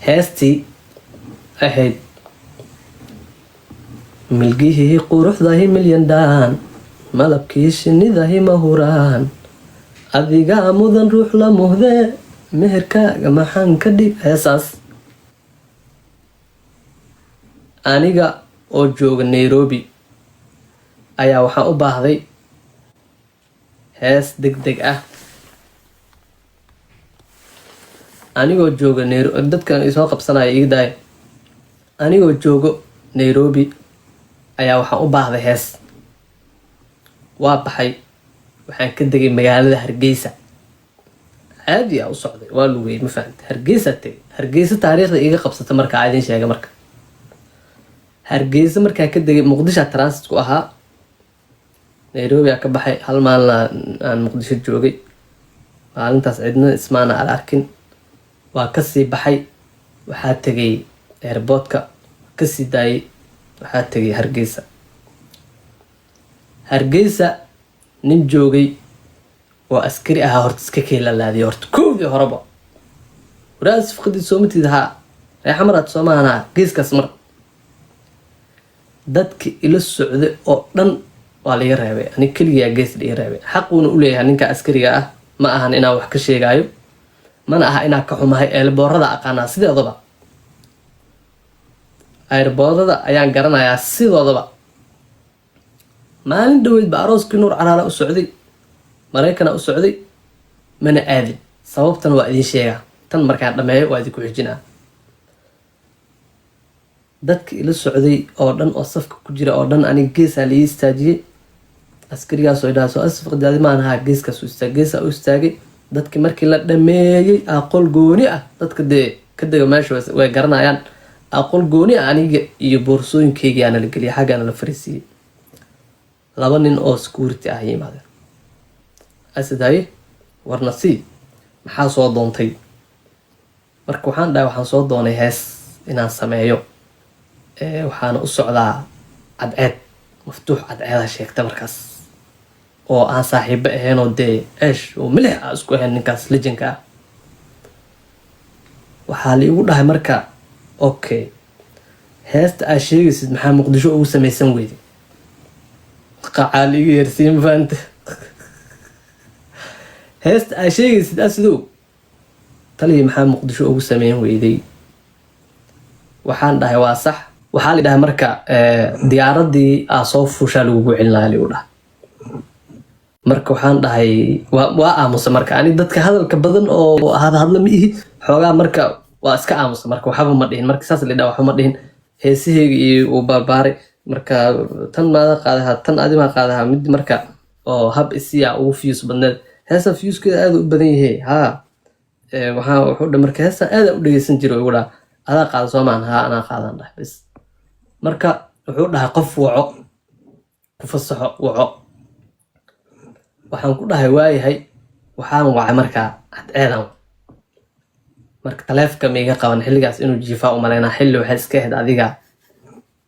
Heestii ahayd "Milgihii quruxdahi milyandhaan, malabkii shinnidahi mahuraan, adigaa mudan ruux la muhdee, meherkaaga maxaan ka dhig", heesaas aniga oo jooga Nairobi ayaa waxaan u baahday hees deg deg ah. Anigoo jooga Nairobi, dadkan isoo qabsanaya iga daaya. Anigoo joogo Nairobi ayaa waxaan u baahday hees. Waa baxay, waxaan ka degay magaalada Hargeysa. Caadi aa u socday, waa lugey, ma fahamte? Hargeysa tegay. Hargeysa taariikhda iga qabsata marka aa idin sheega. Marka Hargeysa markaa ka degay, Muqdisha transit ku ahaa. Nairobi aa ka baxay, hal maalin aan Muqdisho joogay. Maalintaas cidna ismaana aan arkin. Waa kasii baxay, waxaa tegay airportka, kasii daayay, waxaa tegay Hargeysa. Hargeysa nin joogay oo askari ahaa horta iska keelalaadiyay. Horta kowdii horeba, "Waraas faqdi soomatid? Haa, reexamaraad soomahan? Haa, geeskaas mar." Dadki ila socday oo dhan waa laiga reebay, ani keligaa gees laiga reebay. Xaquuna u leeyahay ninka askariga ah. Ma ahan inaan wax ka sheegaayo, mana aha inaan ka xumahay. Airportada aqaanaa sideedaba, airportada ayaan garanayaa sidoodaba. Maalin dhaweyd ba arooskii Nuur Caraala u socday, Maraykana u socday, mana aadin. Sababtana waa idiin sheegaa, tan markaan dhameeyo waa idinku xijinaa. Dadka ila socday oo dhan oo safka ku jira oo dhan aniga geesaa laii istaajiyey. Askarigaasoo idhaha, "Soo asfaqdaadi maan?" Ahaa. Geeskaas u istaag, geesaa u istaagay. Dadki markii la dhameeyey, aqol gooni ah, dadka dee ka dega meesha way garanayaan, aqol gooni ah aniga iyo boorsooyinkeygiaana la geliyay, xaggaana la fariisiiyey. Laba nin oo security ah yimaadeen. "Asad, haye, warna sii, maxaa soo doontay?" Marka waxaan dhahay, "Waxaan soo doonay hees inaan sameeyo, waxaana u socdaa Cadceed, Maftuux Cadceeda sheegta." Markaas oo aan saaxiibo ahaynoo dee ceesh oo milix ah isku ahayn ninkaas legendka ah. Waxaa la igu dhahay marka, "Okay, heesta aad sheegaysid maxaa Muqdisho ugu samaysan weyday?" Qacaa la iga yeersiin, faante? "Heesta aad sheegaysid, asidow taliya, maxaa Muqdisho ugu sameyn weyday?" Waxaan dhahay, "Waa sax." Waxaa la dhahay marka, "Diyaaradii aa soo fuushaa lagugu celinaya," ligu dhahay. Marka waxaan dhahay, waa aamusa. Marka ani dadka hadalka badan oo hadhadla ma ihi xoogaa. Marka waa iska aamusa. Marka waxba ma dhihin. Marka saas la dhaha, waxba ma dhihin. Heesaheyga iyo uu baarbaaray. Marka, "Tan maada qaadaha? Tan adimaa qaadaha?" Mid marka oo hab isiya ugu views badneed. Heesa viewskeeda aad u badan yahay. Haa, waxaa wuxuu dha marka, "Heestan aad u dhegeysan jiro," igu dhaha. "Adaa qaada soomaan?" "Haa, anaa qaadan," dhahay bas. Marka wuxuu dhahay, "Qof waco, ku fasaxo waco." Waxaan ku dhahay, "Waayahay." Waxaan wacay markaa Cadceedan. Marka taleefka ma iga qaban xilligaas, inuu jiifaa u malaynaa. Xilli waxay iska ahayd adiga,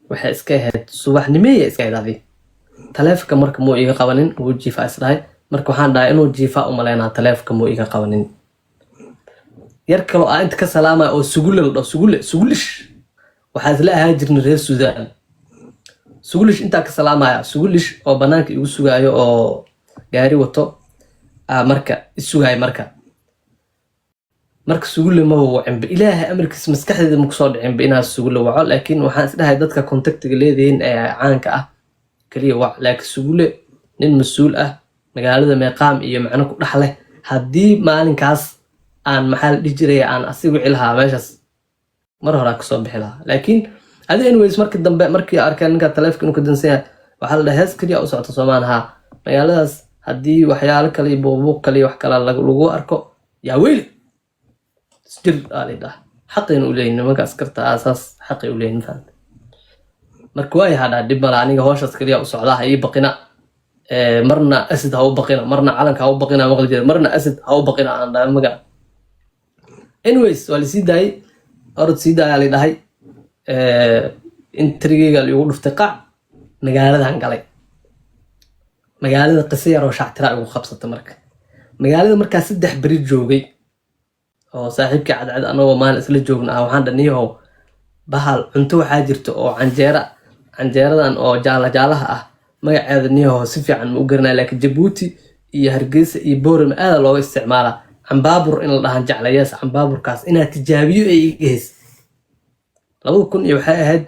waxay iska ahayd subaxnimeeya iska ahayd adiga. Taleefka marka muu iga qabanin, wuu jiifaa isdhahay. Marka waxaan dhahay, inuu jiifaa u malaynaa, taleefka muu iga qabanin. Yar kaloo aa inta ka salaamaya oo Sugule la dhaho, Sugule, Sugulish, waxaa isla ahaa jirnay reer Suudaan. Sugulish intaa ka salaamaya. Sugulish oo banaanka igu sugaayo oo gaari wato aa marka isugaayo. Marka Sugule maba wacinba. Ilaahay amarkiis, maskaxdeeda ma kusoo dhicinba inaa Sugule waco, laakiin waxaan isdhahay dadka contactiga leedihiin ee caanka ah kaliya wac. Laakiin Sugule nin mas-uul ah, magaalada meeqaam iyo macno ku dhex leh, haddii maalinkaas aan, maxaa la dhihi jiray, aan asiga wici lahaa, meeshaas mar horaa kasoo bixi lahaa. Laakiin adi anyways, markii dambe markii arkeen ninka taleefka inuu ka dansan yahay, waxaa la dhahay, "Hees keliya u socota soomaan?" "Haa." "Magaaladaas haddii waxyaalo kale iyo buuqbuuq kale iyo wax kale lagu arko, yaa weyli, isjir," aa la dhaha. Xaqayna u leeyihin nimanka askarta ah, saas xaqay u leeyihin, mafahante? Marka waa yahaa, dhib mala, aniga howshaas keliya u socdaa, ha ii baqina. Marna Asad ha u baqina, marna calanka ha u baqina, maqli jira, marna Asad ha u baqina aan dhahay magaca. Anyways, waa lasii daayey. "Orod, sii daayaa," la dhahay. Intrigeyga liigu dhuftay qac. Magaaladan galay. Magaalada qiso yar oo shactira igu qabsata. Marka magaalada markaa 3 beri joogay. Oo saaxiibkii Cadcad anagoo maalin isla joogna ah, waxaan dhaniyahow, bahal cunto waxaa jirta oo canjeera, canjeeradan oo jaala jaalaha ah, magaceeda niyahow si fiican ma u garanaya, laakiin Jabuuti iyo Hargeysa iyo Boorama aada looga isticmaalaa. Cambaabur in la dhahan jecla. Yes, cambaaburkaas inaad tijaabiyo ay iga heys. 2000 iyo waxay ahayd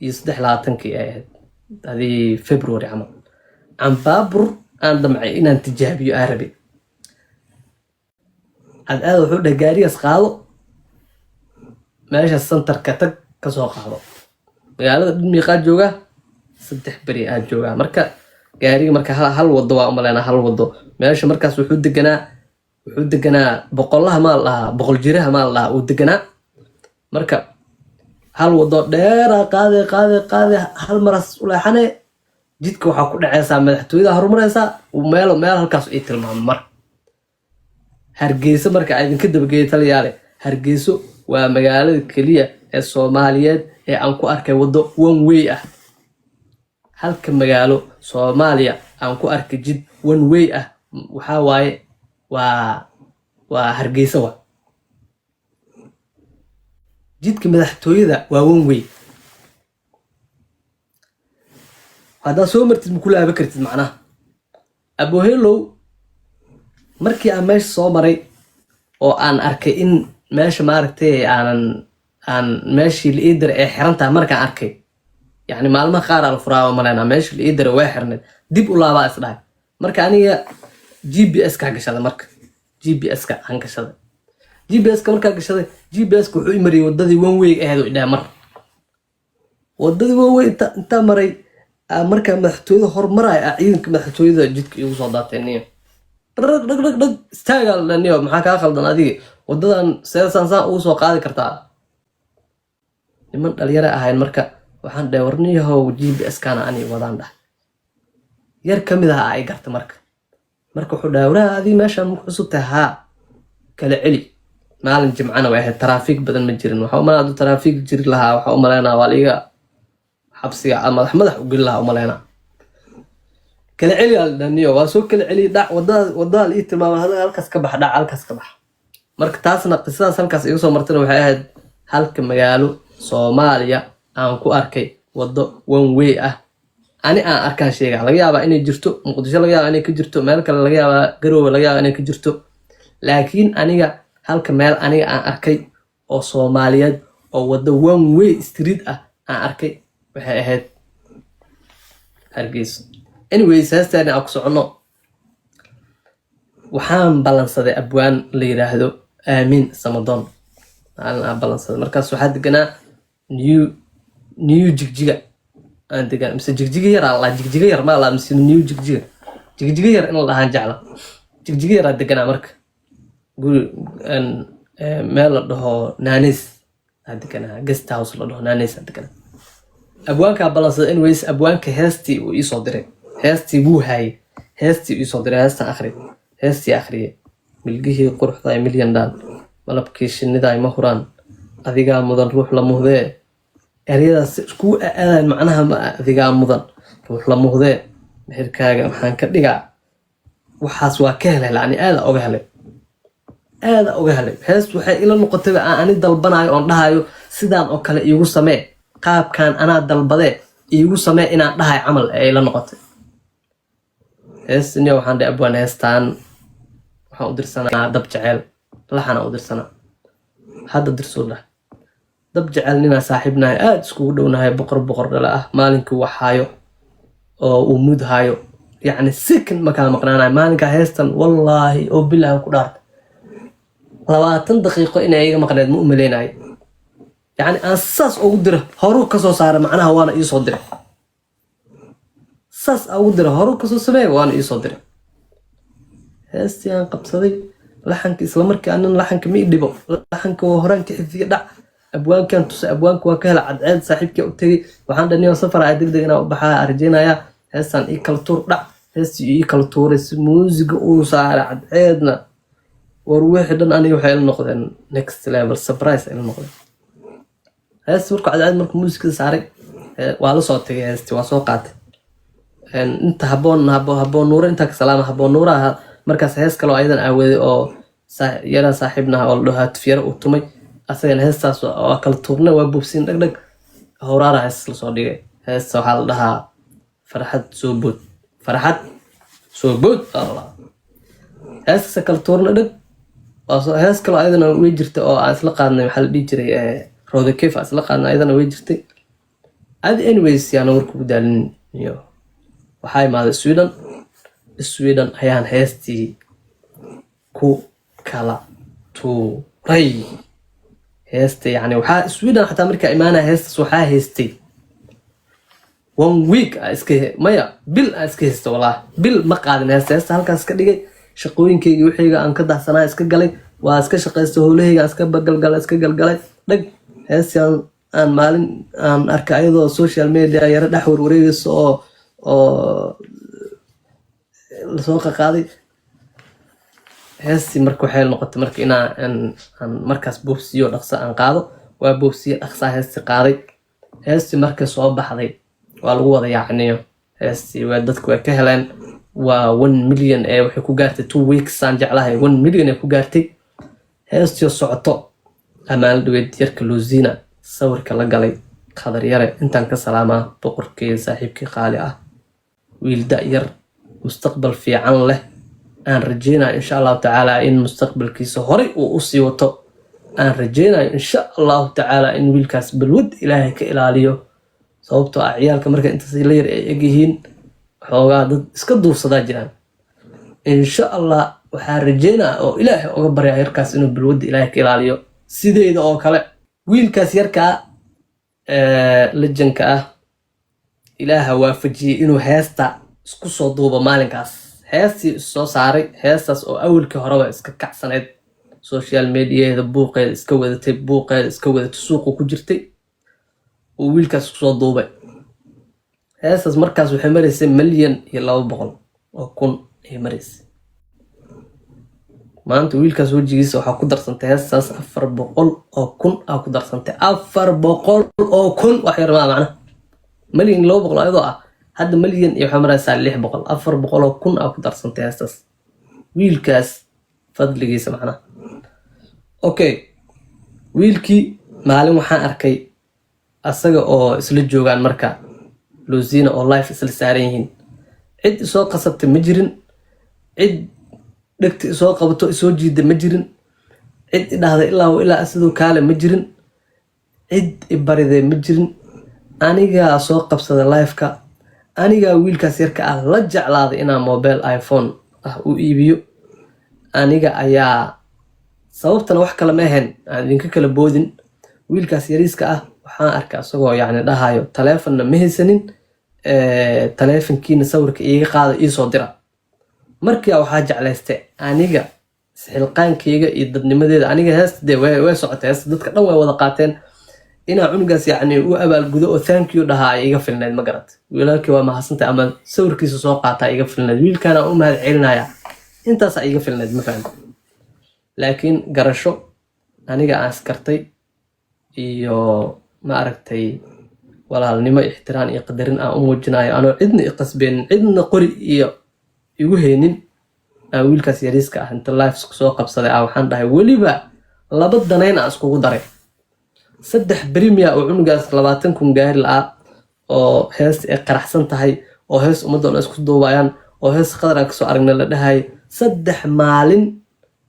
iyo 23-kii ay ahayd, adii February camal, cambaabur aan damcay inaan tijaabiyo aan rabay. Cadcaada wuxuu dhahay, "Gaarigaas qaado, meesha center-ka tag, kasoo qaado." Magaalada dhan miiqaa joogaa? 3 beri aad joogaa. Marka gaariga marka hal wado waa umaleynaa, hal wado meesha. Markaas wuxuu deganaa boqolaha maa la dhahaa, boqol jiraha maa la dhahaa uu deganaa. Marka hal wado dheeraa qaade, qaade, qaade, hal maraas u leexane, jidka waxaa ku dhaceysaa madaxtooyada, horumareysaa meel meel halkaas ii tilmaamo. Marka Hargeysa marka aan idinka dabageeyay, taliyaale, Hargeyso waa magaalada keliya ee Soomaaliyeed ee aan ku arkay waddo one way ah. Halka magaalo Soomaaliya aan ku arkay jid one way ah waxaa waaye waa Hargeysa. Wa jidka madaxtooyada, waa one way. Haddaad soo martid, ma ku laaba kartid. Macnaha abohelow, markii aan meesha soo maray oo aan arkay in meesha, maaragtay, aanan aan meeshii la ii diray ay xiran tahay, markaan arkay, yacni maalmaha qaar aa la furaa malaynaa, meesha la ii diray way xirnayd. Dib u laabaa is dhahay. Marka aniga GPS kaa gashaday. Marka GPS ka aan gashaday, GPS ka markaa gashaday, GPS ka wuxuu i mariyay wadadii one way ahayd oo idhaha mar. Wadadii one way intaa maray aa, markaa madaxtooyada hormaraya aa, ciidanka madaxtooyada jidka igu soo daatay niyo. Dhag dhag dhag dhag, istaagaa la niyo. "Maxaa kaa khaldan adiga? Wadadan seesaan saan ugu soo qaadi kartaa?" Niman dhalinyaro ahayn. Marka waxaan dhahay, "Warniyahow, GPS kana ani wadaan," dhahay. Yar ka mid ah ay garta. Marka wuxuu dhahay, "Waraha, adii meeshaan ma ku cusub tahay? Haa, kala celi." Maalin Jimcana way ahayd, taraafiik badan ma jirin. Waxaa umaleynaa hadduu taraafiik jiri lahaa, waxaa umaleynaa waa liiga xabsiga madax madax u geli lahaa umaleynaa. "Kala celi," aa la dhaniyo. Waa soo kala celiy. Dhac, wadada la ii tilmaamay, halkaas ka bax, dhac, halkaas ka bax. Marka taasna qisadaas halkaas iga soo martana waxay ahayd halka magaalo Soomaaliya aan ku arkay waddo one way ah. Ani aan arkaan sheega, laga yaabaa inay jirto Muqdisho, laga yaabaa inay ka jirto meel kale, laga yaabaa Garoowe, laga yaabaa inay ka jirto, laakiin aniga halka meel aniga aan arkay oo Soomaaliyeed oo waddo one way street ah aan arkay waxay ahayd Hargeysa. Anyways, heestaani aan ku soconno. Waxaan ballansaday abwaan la yiraahdo Aamin Samadoon maalin aan ballansaday. Markaas waxaa deganaa New Jigjiga aan deganaa, mise Jigjiga Yar aa la dhahaa, Jigjiga Yar maa la, mise New Jigjiga, Jigjiga Yar in la dhahaan jecla. Jigjiga Yar aa deganaa. Marka guri meel la dhaho Nanis aa deganaa, guest house la dhaho Nanis aa deganaa. Abwaankaa ballansaday. Anyways, abwaanka heestii uu iisoo diray, heestii wuu haayay, heestii uu iisoo diray, heestan akhri. Heestii akhriyay: "Milgihii quruxdaay milyan dhaan, malabkii shinnidaay ma huraan, adigaa mudan ruux la muhdee." Ereyadaas iskugu aadayan macnaha ma "adigaa mudan ruux la muhdee, meherkaaga maxaan ka dhigaa". Waxaas waa ka helay, lani aada oga helay, aada oga helay. Heest waxay ila noqotayba aan ani dalbanayo oon dhahayo, "Sidaan oo kale iigu samee, qaabkan anaa dalbadee iigu samee," inaan dhahayo camal ee ila noqotay heestiniyo. Waxaan dhahay, "Abwaan, heestaan waxaan u dirsanaa Dab Jeceel, laxanaan u dirsanaa." "Hadda dirsuu," dhah. Dab Jecel ninaa saaxiibnahay, aada iskugu dhownahay, boqor boqor dhala ah. Maalinkii wax haayo oo uu mud haayo, yacni second ma kala maqnaanayo. Maalinkaa heestan, wallaahi oo bilaahi ku dhaartay, 20 daqiiqo inay iga maqneed ma u maleynayo. Yacni aan saas ugu dira, horuu kasoo saara macnaha, waana iisoo diray. Saas aan ugu dira, horuu kasoo sameeya, waana iisoo diray. Heestii aan qabsaday laxanka isla markii. Anin laxanka ma i dhibo, laxanka waa horaan ka xifdiya. Dhac, abwaankan tusay, abwaanka waa ka hela. Cadceed saaxiibkii u tegey, waxaan dhaniyo, "Safar aa deg deg inaan u baxaa aan rajeynayaa, heestaan ii kala tuur." Dhac, heestii ii kala tuuray, si muusiga uu saaray Cadceedna. War wixii dhan aniga waxay ila noqdeen next level, surprise ila noqdeen. Heestii markuu Cadceed markuu muusikada saaray, waa la soo tegay. Heestii waa soo qaatay. Inta Haboon, Haboon Nuuro, intaa ka salaama Haboon Nuuraha. Markaas hees kaloo ayadan aawaday oo Yaraa saaxiibnaha oo la dhaho Hatifyare uu tumay asagana heestaas waa kala tuurnay, waa boobsiin dhagdhag. Howraara heestas lasoo dhigay. Heesta waxaa la dhahaa "Farxad Soo Bood". "Farxad Soo Bood" aa la dhahaa heestaas. Kala tuurna dhag. Hees kaloo ayadana way jirta oo aan isla qaadnay. Waxaa la dhihi jiray Roda Kef aan isla qaadnay, ayadana way jirtay. Adi anyways, yaana warka ugu daalin iyo waxaa imaaday Sweden. Sweden ayaan heestii ku kala tuuray. Heesta yani waxaa Sweden xataa markaa imaanaya heestaas waxaa haystay one week aa iska, maya, bil aa iska haysta. Walaahi bil ma qaadin heesta. Heesta halkaas ka dhigay, shaqooyinkayga wixiyga aan ka dahsanaa iska galay, waa iska shaqaystay, howlahayga aan iska bagalgalay, iska galgalay dhag. Heestii aan maalin aan arkay ayadoo social media yaro dhex warwareegayso oo lasoo qaqaaday heestii. Marka waxay noqotay marka inaa aan markaas boobsiyo, dhaqso aan qaado. Waa boobsiyo, dhaqsaa heestii qaaday. Heestii marka soo baxday waa lagu wada yaacniyo. Heestii waa dadku way ka heleen. Waa 1 million ee waxay ku gaartay 2 weeks aan jeclahay, 1 million ee ku gaartay. Heestii socoto amaan dhaweyd yarka Luzina sawirka la galay Khadar Yare intaan ka salaamaa, boqorkeeda, saaxiibkii qaali ah, wiil da-yar, mustaqbal fiican leh, aan rajeynayo insha Allahu tacaala in mustaqbalkiisa horay uu usii wato. Aan rajeynayo insha Allahu tacaala in wiilkaas balwad Ilaahay ka ilaaliyo, sababtoo ah ciyaalka marka intaas la yar ay egyihiin xoogaa dad iska duufsadaa jiraan. Insha Allah waxaa rajeynaya oo Ilaahay oga baryaa yarkaas inuu balwadda Ilaahay ka ilaaliyo sideeda oo kale. Wiilkaas yarkaa lejanka ah Ilaaha waafajiyey inuu heesta isku soo duubo maalinkaas. Heestii soo saaray, heestaas oo awalkii horeba iska kacsaneyd, social mediaheeda buuqeeda iska wadatay, buuqeeda iska wadatay, suuqa ku jirtay, uu wiilkaas isku soo duubay. Heestaas markaas waxay maraysay 1,200,000 ay maraysay. Maanta wiilkaas wejigiisa waxaa ku darsantay heestaas 400,000 aa ku darsantay. 400,000 wax yar maa macna. 1,200,000 ayadoo ah hadda milyan iyo waxay maraysaa 600. 400,000 aa ku darsantay heestaas, wiilkaas fadligiisa macnaha. Okay, wiilkii maalin waxaan arkay asaga oo isla joogaan marka Luzina oo live isla saaran yihiin. Cid isoo qasabtay ma jirin, cid dhegta isoo qabato isoo jiida ma jirin, cid idhahda ilaa wa ilaa sidoo kaale ma jirin, cid ibariday ma jirin. Anigaa soo qabsada liveka, anigaa wiilkaas yarka ah la jeclaaday inaan mobile iPhone ah u iibiyo. Aniga ayaa sababtana wax kale ma ahayn, aan idinka kala boodin. Wiilkaas yariiska ah waxaan arkay isagoo yacni dhahayo taleefonna ma haysanin, taleefonkiina sawirka iiga qaada, iisoo dira. Markaa waxaa jeclaystay aniga isxilqaankeyga iyo dadnimadeeda. Aniga heesta dee way socotay, heesta dadka dhan way wada qaateen. Inaa cunugaas yacni u abaalgudo oo thank you dhahaa ay iga filnayd, ma garat? Wiilaalkii waa mahadsantahay ama sawirkiisa soo qaataa iga filnayd. Wiilkaana u mahad celinaya, intaasaa iga filnayd, ma fahamta? Laakiin garasho aniga aan iskartay iyo ma aragtay walaalnimo, ixtiraam iyo qadarin aan u muujinayo, anoo cidna i qasbeenin, cidna qori iyo igu haynin, aan wiilkaas yariiska ah inta live soo qabsaday ah waxaan dhahay weliba laba danayn aan iskugu daray. 3 brimiya oo cunugaas 20,000 gaari la'aa oo hees ay qaraxsan tahay oo hees ummadda dhan isku duubayaan oo hees Qadar aan kasoo aragnay la dhahay, 3 maalin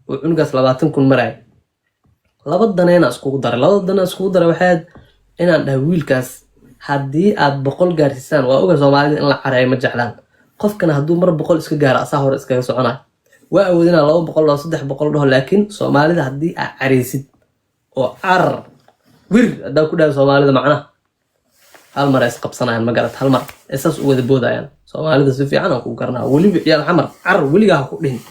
oo cunugaas 20,000 maraya. Laba danayna iskugu daray. Labada danayna iskugu daray waxay ahayd inaan dhahay wiilkaas haddii aad 100 gaarsiisaan. Waa oga Soomaalida in la careeyo ma jeclaan. Qofkana hadduu mar 100 iska gaaro asaa hore iskaga soconayo. Waa awood inaan 200 dhaho, 300 dhaho, laakiin Soomaalida haddii aad careysid oo carar wir haddaa ku dhahay, Soomaalida macnaha hal mar ay isqabsanayaan, ma garat? Hal mar ay saas u wada boodayaan. Soomaalida si fiican aan ku garanaa, weliba ciyaal Xamar, carar weligaa ha ku dhihin.